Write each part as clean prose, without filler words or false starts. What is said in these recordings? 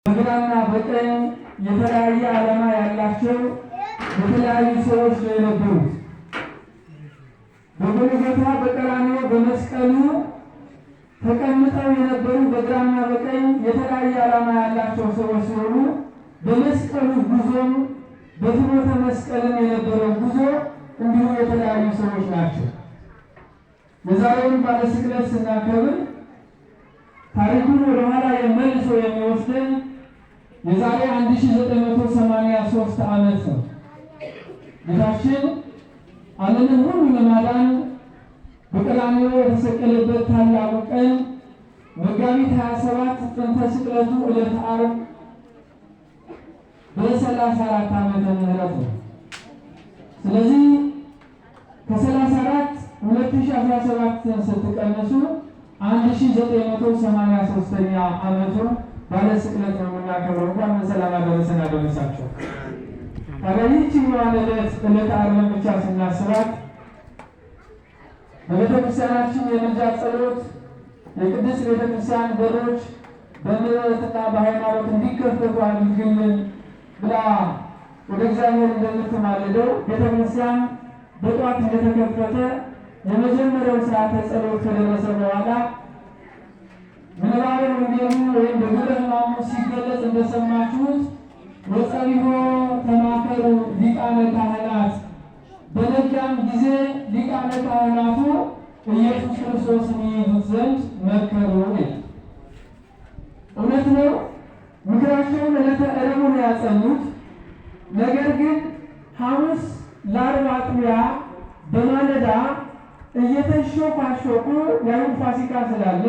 በግራና በቀኝ የተለያየ ዓላማ ያላቸው የተለያዩ ሰዎች ነው የነበሩት። በጎልጎታ በቀራንዮ በመስቀሉ ተቀምጠው የነበሩ በግራና በቀኝ የተለያየ ዓላማ ያላቸው ሰዎች ሲሆኑ በመስቀሉ ጉዞም በፍኖተ መስቀልም የነበረው ጉዞ እንዲሁ የተለያዩ ሰዎች ናቸው። የዛሬውን በዓለ ስቅለት ስናከብር ታሪኩን ወደኋላ መልሶ የሚወስደን የዛሬ 1983 ዓመት ነው። ጌታችን ዓለምን ሁሉ ለማዳን በቀራንዮ የተሰቀለበት ታላቁ ቀን መጋቢት 27 ጥንተ ስቅለቱ ዕለተ ዓርብ በ34 ዓመተ ምህረት ነው። ስለዚህ ከ34 2017 ስትቀንሱ 1983ኛ ዓመቱ ባለ ስቅለት ነው የምናከብረው። እንኳን በሰላም አደረሰን አደረሳቸው። ታዲያ ይህችኛዋን ዕለት ዕለተ ዓርብን ብቻ ስናስባት በቤተ ክርስቲያናችን የምልጃ ጸሎት የቅድስት ቤተ ክርስቲያን በሮች በምሕረትና በሃይማኖት እንዲከፈቱ አድርግልን ብላ ወደ እግዚአብሔር እንደምትማልደው ቤተ ክርስቲያን በጧት እንደተከፈተ የመጀመሪያው ስርዓተ ጸሎት ከደረሰ በኋላ ምንባበ ወንጌሉ ወይም በግብረ ሕማሙ ሲገለጽ እንደሰማችሁት ወጸቢሖ ተማከሩ ሊቃነ ካህናት፣ በነጋም ጊዜ ሊቃነ ካህናቱ ኢየሱስ ክርስቶስን ይይዙት ዘንድ መከሩ ይላል። እውነት ነው። ምክራቸውን ዕለተ ረቡዕ ነው ያጸኑት። ነገር ግን ሐሙስ ለዓርብ አጥቢያ በማለዳ እየተሾካሾኩ የአይሁድ ፋሲካ ስላለ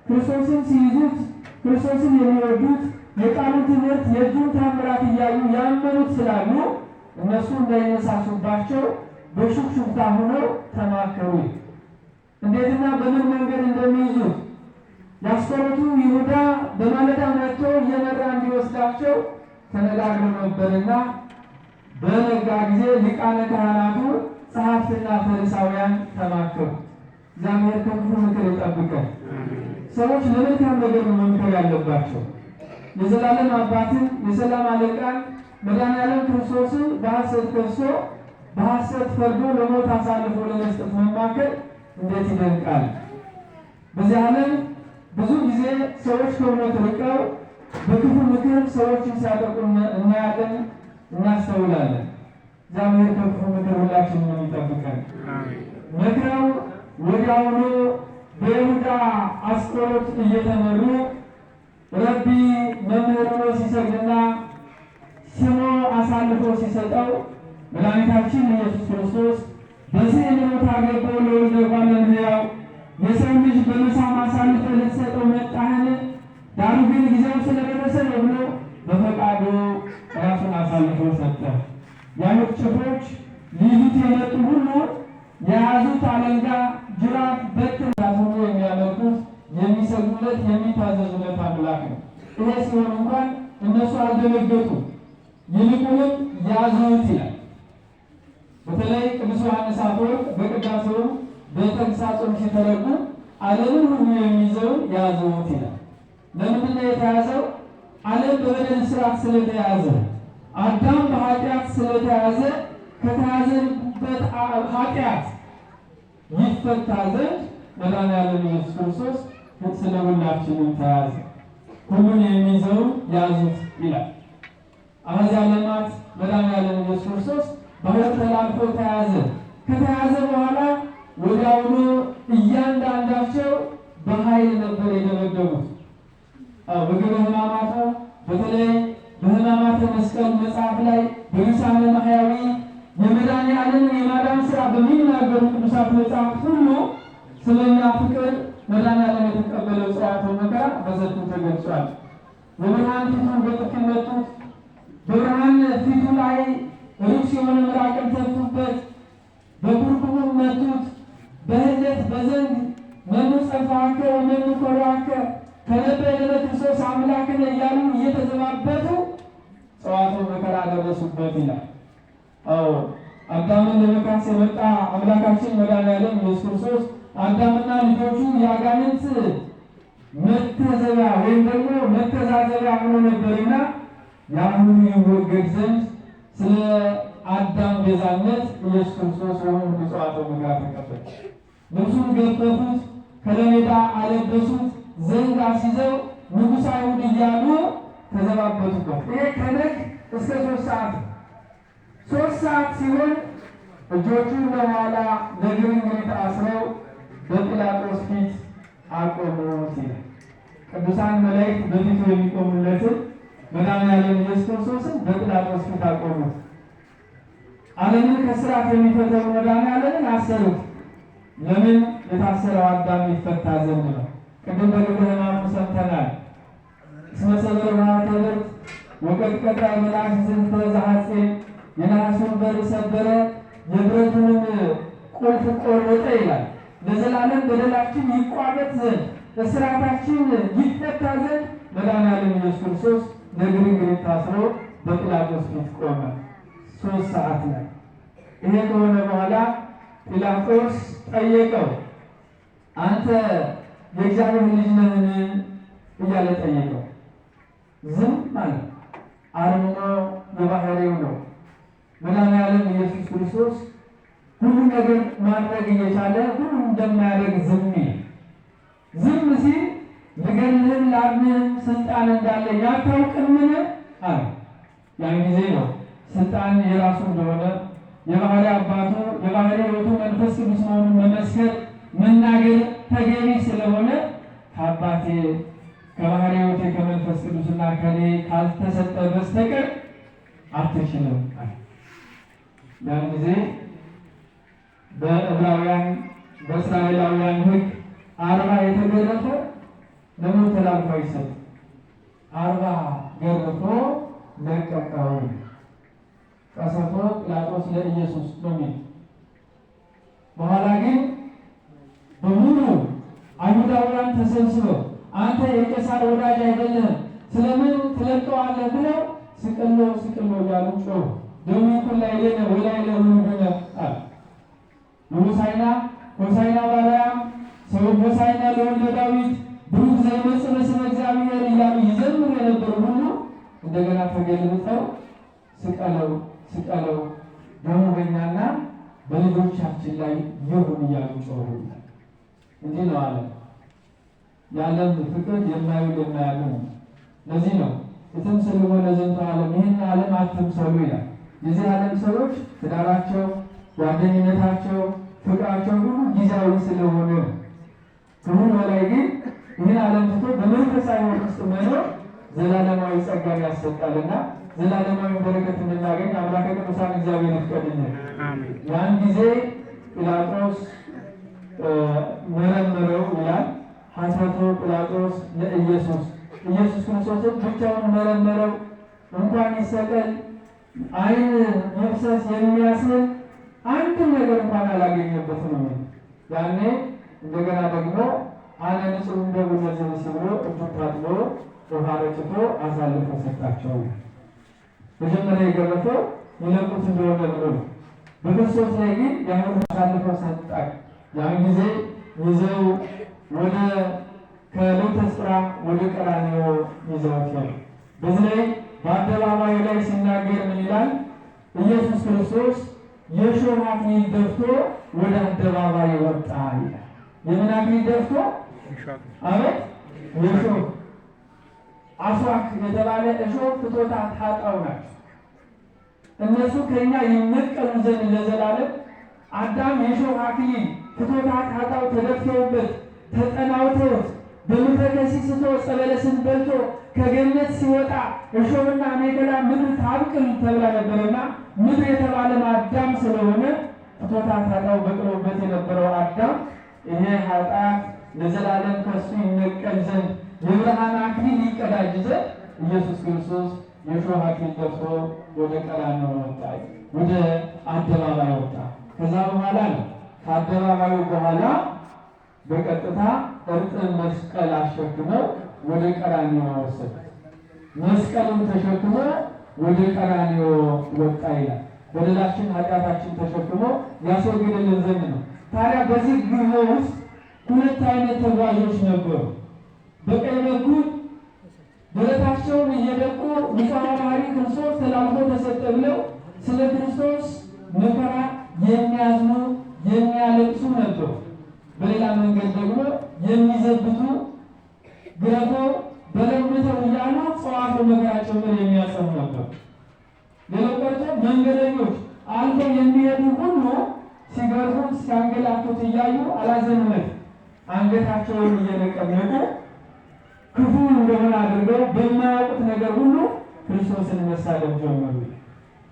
ክርስቶስን ሲይዙት ክርስቶስን የሚወዱት የቃሉን ትምህርት የእጁን ታምራት እያዩ ያመኑት ስላሉ እነሱ እንዳይነሳሱባቸው በሹክሹክታ ሆነው ተማከሩ። እንዴትና በምን መንገድ እንደሚይዙት የአስቆሮቱ ይሁዳ በማለዳ መጥቶ እየመራ እንዲወስዳቸው ተነጋግረው ነበርና በነጋ ጊዜ ሊቃነ ካህናቱ ጸሐፍትና ፈሪሳውያን ተማከሩ። እግዚአብሔር ከክፉ ምክር ይጠብቀን። ሰዎች ለመልካም ነገር ነው መምከር ያለባቸው። የዘላለም አባትን የሰላም አለቃን መድኃኔዓለም ክርስቶስን በሐሰት ከሶ በሐሰት ፈርዶ ለሞት አሳልፎ ለመስጠት መማከር እንዴት ይደንቃል! በዚህ ዓለም ብዙ ጊዜ ሰዎች ከእውነት ርቀው በክፉ ምክር ሰዎችን ሲያጠቁ እናያለን፣ እናስተውላለን። እግዚአብሔር ከክፉ ምክር ሁላችንን ይጠብቀን። መክረው ወዲያውኑ በይሁዳ አስቆሮት እየተመሩ ረቢ መምህር ብሎ ሲሰግድና ስሞ አሳልፎ ሲሰጠው መድኃኒታችን ኢየሱስ ክርስቶስ በስዕል ታገባው ለወልደ እጓለ እመሕያው የሰው ልጅ በመሳም አሳልፈህ ልትሰጠው መጣህን? ዳሩ ግን ጊዜው ስለደረሰ ነው ብሎ በፈቃዱ ራሱን አሳልፎ ሰጠ። የአይሁድ ጭፍሮች ሊይዙት የመጡ ሁሉ የያዙት አለንጋ፣ ጅራፍ፣ በትር ሁሉ የሚያመልኩት የሚሰግዱለት፣ የሚታዘዙለት አምላክ ነው። ይሄ ሲሆን እንኳን እነሱ አልደነገጡ፣ ይልቁንም ያዙት ይላል። በተለይ ቅዱስ ዮሐንስ አፈወርቅ በቅዳሴው በተግሳጹም ሲተረጉም ዓለምን ሁሉ የሚይዘውን ያዙት ይላል። ለምንድን ነው የተያዘው? ዓለም በበደል ስርዓት ስለተያዘ፣ አዳም በኃጢአት ስለተያዘ ከተያዘበት ኃጢአት ይፈታ ዘንድ መድኃኔዓለም ኢየሱስ ክርስቶስ ስለ ሁላችንም ተያዘ። ሁሉን የሚይዘውን ያዙት ይላል። አኃዜ ዓለማት መድኃኔዓለም ኢየሱስ ክርስቶስ በሁለት ተላልፎ ተያዘ። ከተያዘ በኋላ ወዲያውኑ እያንዳንዳቸው በኃይል ነበር የደበደቡት። በግብረ ሕማማቱ በተለይ በሕማማተ መስቀል መጽሐፍ ላይ በድርሳነ ማሕያዊ የመድኃኔዓለምን የማዳን ስራ በሚናገሩ ቅዱሳት መጽሐፍት ሁሉ ስለኛ ፍቅር መድኃኔዓለም የተቀበለው ጽዋዕተ መከራ በሰፊው ተገልጿል። የብርሃን ፊቱን በጥፊ መቱት። በብርሃን ፊቱ ላይ ርኩስ የሆነ ምራቅን ተፉበት። በኩርኩምም መቱት። በህለት በዘንግ መኑ ጸፋከ ወመኑ ኮራከ ተነበየ ለክርስቶስ አምላክነ እያሉ እየተዘባበቱ ጽዋዕተ መከራ ደረሱበት ይላል። አዎ አዳምን ለመካስ የመጣ አምላካችን መድኃኔዓለም ኢየሱስ ክርስቶስ አዳምና ልጆቹ የአጋንንት መተዘቢያ ወይም ደግሞ መተዛዘቢያ ሆኖ ነበርና ያሁኑ ይወገድ ዘንድ ስለ አዳም ቤዛነት ኢየሱስ ክርስቶስ ሆኖ ምጽዋተ መከራ ተቀበለ። ልብሱን ገፈፉት፣ ከለሜዳ አለበሱት፣ ዘንግ አስይዘው ንጉሠ አይሁድ እያሉ ተዘባበቱበት። ይሄ ከነግ እስከ 3 ሰዓት 3 ሰዓት ሲሆን እጆቹን ለኋላ ለግርንግሪት አስረው በጲላጦስ ፊት አቆሙት ይላል። ቅዱሳን መላእክት በፊቱ የሚቆሙለትን መድኃኔዓለም ኢየሱስ ክርስቶስን በጲላጦስ ፊት አቆሙት። ዓለምን ከሥርዓት የሚፈተው መድኃኔዓለምን አሰሩት። ለምን? የታሰረው አዳም ይፈታ ዘንድ ነው። ቅድም በግብረ ሕማሙ ሰምተናል። እስመ ሰበረ ውሃተ ብርት ወቀጥቀጠ መላእክት ዝንተ ዘሐፄን፣ የነሐሱን በር ሰበረ የብረቱንም ቁልፍ ቆረጠ ይላል። ለዘላለም በደላችን ይቋረጥ ዘንድ እስራታችን ይፈታ ዘንድ መድኃኔዓለም ኢየሱስ ክርስቶስ ለግርንግሪት ታስሮ በጲላጦስ ፊት ቆመ። 3 ሰዓት ላይ ይሄ ከሆነ በኋላ ጲላጦስ ጠየቀው፣ አንተ የእግዚአብሔር ልጅ ነህን እያለ ጠየቀው። ዝም አለ። አርምሞ የባህሪው ነው። መድኃኔዓለም ኢየሱስ ክርስቶስ ሁሉ ነገር ማድረግ እየቻለ ሁሉ እንደማያደርግ ዝም ይላል። ዝም ሲል ልገልህም ላድንህም ስልጣን እንዳለኝ አታውቅምን አለ። ያን ጊዜ ነው ስልጣን የራሱ እንደሆነ የባህሪ አባቱ የባህሪ ሕይወቱ መንፈስ ቅዱስ መሆኑን መመስከር መናገር ተገቢ ስለሆነ ከአባቴ ከባህሪ ሕይወቴ ከመንፈስ ቅዱስና ከኔ ካልተሰጠ በስተቀር አትችልም አለ። ያን ጊዜ በዕብራውያን በእስራኤላውያን ሕግ 40 የተገረፈ ለሞት ተላልፎ አይሰጥም። 40 ገርፎ ለቀቀው። ቀሰፎ ጲላጦስ ለኢየሱስ በሚል በኋላ ግን በሙሉ አይሁዳውያን ተሰብስበው አንተ የቄሳር ወዳጅ አይደለህም ስለምን ትለቀዋለህ ብለው ስቅሎ ስቅሎ እያሉ ጮሁ። ደሙ ይኩን ላዕሌነ ወላዕለ ውሉድነ አሉ። ሆሳዕና ሆሳዕና በአርያም ሰው ሆሳዕና ለወልደ ዳዊት ብሩክ ዘይመጽእ በስመ እግዚአብሔር እያሉ ይዘምሩ የነበሩ ሁሉ እንደገና ተገልብጠው ስቀለው ስቀለው ደሙ በእኛና በልጆቻችን ላይ ይሁን እያሉ ጮሁ። እንዲህ ነው ዓለም። የዓለም ፍቅር የማይውል የማያምን ነው። ለዚህ ነው ኢትምስልዎ ለዝንቱ ዓለም፣ ይህን ዓለም አትምሰሉ ይላል። የዚህ ዓለም ሰዎች ትዳራቸው፣ ጓደኝነታቸው፣ ፍቅራቸው ሁሉ ጊዜያዊ ስለሆነ ነው። ከሁሉ በላይ ግን ይህን ዓለም ትቶ በመንፈሳዊ ሕይወት ውስጥ መኖር ዘላለማዊ ጸጋን ያሰጣልና ዘላለማዊ በረከት እንድናገኝ አምላከ ቅዱሳን እግዚአብሔር ይፍቀድልን። አሜን። ያን ጊዜ ጲላጦስ መረመረው ይላል። ሐሰቶ ጲላጦስ ለኢየሱስ፣ ኢየሱስ ክርስቶስን ብቻውን መረመረው። እንኳን ይሰቀል ዓይን መፍሰስ የሚያስል አንድ ነገር እንኳን አላገኘበትም ነው። ያኔ እንደገና ደግሞ አነ ንጹሕ እምደሙ ለዘብእሲ ብሎ እጁን ታጥቦ ውሃ ረጭቶ አሳልፎ ሰጣቸው። መጀመሪያ የገረፈው ይለቁት እንደሆነ ብሎ ነው። በክርስቶስ ላይ ግን ያሁን አሳልፎ ሰጣቸው። ያን ጊዜ ይዘው ወደ ከሎተስጥራ ወደ ቀራንዮ ይዘውት ሄዱ። በዚህ ላይ በአደባባዩ ላይ ሲናገር ምን ይላል? ኢየሱስ ክርስቶስ የሾህ አክሊል ደፍቶ ወደ አደባባይ ወጣ ይላል። የምን አክሊል ደፍቶ? አቤት፣ የሾህ አስዋክ የተባለ እሾህ ፍትወታት ኃጣው ናቸው። እነሱ ከኛ ይነቀሉ ዘንድ ለዘላለም አዳም የሾህ አክሊል ፍትወታት ኃጣው ተደፍተውበት ተጠናውተውት በምድረ ከሲ ስቶ ዕፀ በለስን በልቶ ከገነት ሲወጣ እሾህና አሜከላ ምድር ታብቅል ተብላ ነበርና ምድር የተባለ አዳም ስለሆነ ፍትወታት ኃጣው በቅሎበት የነበረው አዳም ይሄ ኃጢአት ለዘላለም ከሱ ይነቀል ዘንድ የብርሃን አክሊል ይቀዳጅ ዘንድ ኢየሱስ ክርስቶስ የሾህ አክሊል ደፍቶ ወደ ቀራንዮ ወጣ፣ ወደ አደባባይ ወጣ። ከዛ በኋላ ነው ከአደባባዩ በኋላ በቀጥታ እርጥብ መስቀል አሸክመው ወደ ቀራንዮ ወሰዱት። መስቀሉን ተሸክሞ ወደ ቀራንዮ ወጣ ይላል። በደላችን ኃጢአታችን ተሸክሞ ያስወግድልን ዘንድ ነው። ታዲያ በዚህ ጉዞ ውስጥ ሁለት አይነት ተጓዦች ነበሩ። በቀኝ በኩል ደረታቸውን እየደቁ ንጹሐ ባሕርይ ክርስቶስ ተላልፎ ተሰጠ ብለው ስለ ክርስቶስ መከራ የሚያዝኑ የሚያለቅሱ ነበሩ። በሌላ መንገድ ደግሞ የሚዘብቱ ግረፈው በለምተው እያሉ ጸዋትወ መከራ ጭምር የሚያጸኑ ነበሩ። ሌላው ቀርቶ መንገደኞች አልፈው የሚሄዱ ሁሉ ሲገርፉት ሲያንገላቱት እያዩ አላዘኑለት፣ አንገታቸውን እየነቀነቁ ክፉ እንደሆነ አድርገው በማያውቁት ነገር ሁሉ ክርስቶስን መሳደብ ጀመሩ።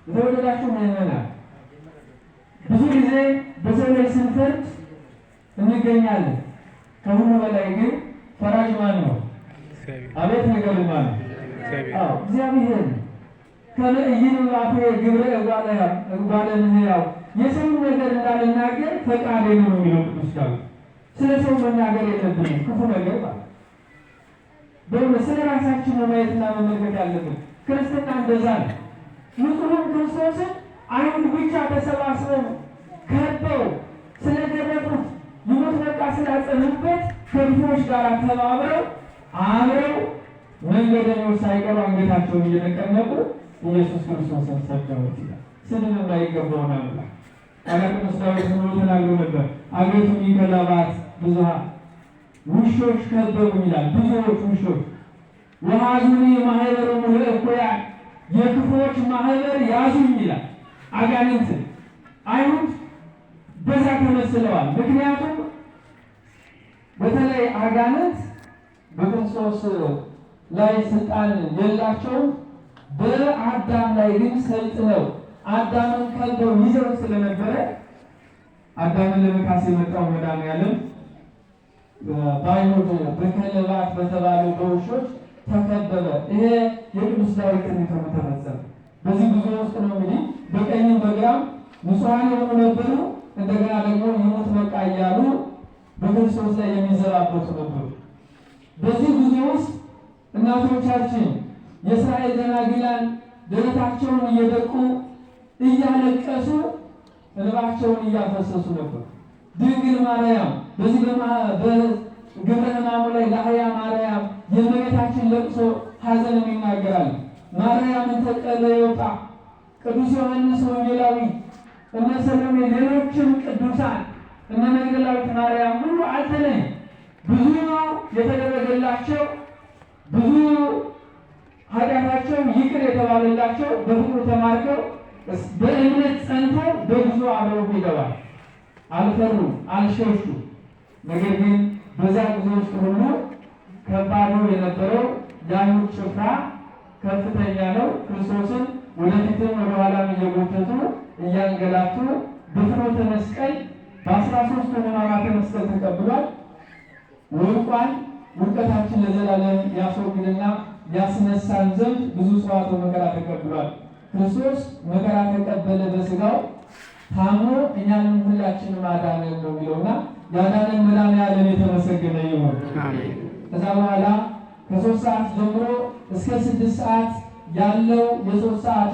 የተወደዳችሁ ምዕመናን፣ ብዙ ጊዜ በሰው ላይ ስንፈርድ እንገኛለን። ከሁሉ በላይ ግን ፈራጅ ማን ነው? አቤት ነገር ማን ነው? አዎ እግዚአብሔር ነው። ከመ ኢይንባፌ ግብረ እጓለ እመሕያው፣ የሰውን ነገር እንዳልናገር ፈቃዴ ነው የሚለው ቅዱስ ዳዊት። ስለ ሰው መናገር የለብንም ክፉ ነገር ማለት በእውነት ስለ ራሳችን ማየትና መመልከት ያለብን። ክርስትና እንደዛ ነው። ንጹሑን ክርስቶስን አይሁድ ብቻ ተሰባስበው ከበው ስለገረፉት ይሞት በቃ ስላጸኑበት ከክፉዎች ጋር ተባብረው አብረው መንገደኞች ሳይቀሩ አንገታቸውን እየነቀነቁ ኢየሱስ ክርስቶስን ሰደቡት ይላል። ስድብ የማይገባውን አምላክ ቃለ ቅዱስ ዳዊት ምን ብሎ ተናግሮ ነበር? አቤቱ ሚከለባት ብዙኃን ውሾች ከበቡኝ ይላል። ብዙዎች ውሾች ወኀዙኒ ማኅበሮሙ ለእኩያን፣ የክፉዎች ማህበር ያዙኝ ይላል። አጋንንት አይሁድ በዛ ተመስለዋል። ምክንያቱም በተለይ አጋንንት በክርስቶስ ላይ ስልጣን የላቸውም። በአዳም ላይ ግን ሰልጥነው አዳምን ከበው ይዘው ስለነበረ አዳምን ለመካስ የመጣው መድኃኒዓለም በአይሁድ በከለባት በተባለው በውሾች ተከበበ። ይሄ የቅዱስ ዳዊት ትንቢት ሆኖ ተፈጸመ። በዚህ ጉዞ ውስጥ ነው እንግዲህ በቀኝም በግራም ንጹሐን የሆኑ ነበሩ። እንደገና ደግሞ ይሙት በቃ እያሉ በክርስቶስ ላይ የሚዘባበቱ ነበሩ። በዚህ ጉዞ ውስጥ እናቶቻችን የእስራኤል ደናግላን ደረታቸውን እየደቁ እያለቀሱ እንባቸውን እያፈሰሱ ነበር። ድንግል ማርያም በዚህ በግብረ ሕማሙ ላይ ለአህያ ማርያም የእመቤታችን ለቅሶ ሐዘንን ይናገራል። ማርያም እንተ ቀለዮጳ፣ ቅዱስ ዮሐንስ ወንጌላዊ፣ እነ ሰሎሜ፣ ሌሎችም ቅዱሳን እነ መግደላዊት ማርያም ሁሉ አልተለይም። ብዙ የተደረገላቸው ብዙ ኃጢአታቸው ይቅር የተባለላቸው በፍቅሩ ተማርከው በእምነት ጸንተው በጉዞ አብረው ሄደዋል። አልፈሩ፣ አልሸሹ። ነገር ግን በዛ ጉዞ ውስጥ ሁሉ ከባዱ የነበረው የአይሁድ ጭፍራ ከፍተኛ ነው። ክርስቶስን ወደፊትም ወደኋላም እየጎተቱ እያንገላቱ በፍኖተ መስቀል በ13ቱ ሕማማተ መስቀል ተቀብሏል። ወድቋል። ውድቀታችን ለዘላለም ያስወግድና ያስነሳን ዘንድ ብዙ ጽዋተ መከራ ተቀብሏል። ክርስቶስ መከራ ተቀበለ በስጋው ታሞ እኛንም ሁላችንም አዳነን ነው የሚለውና ያዳነን መድኃኔዓለም የተመሰገነ ይሁን። ከዛ በኋላ ከ3 ሰዓት ጀምሮ እስከ 6 ሰዓት ያለው የ3 ሰዓት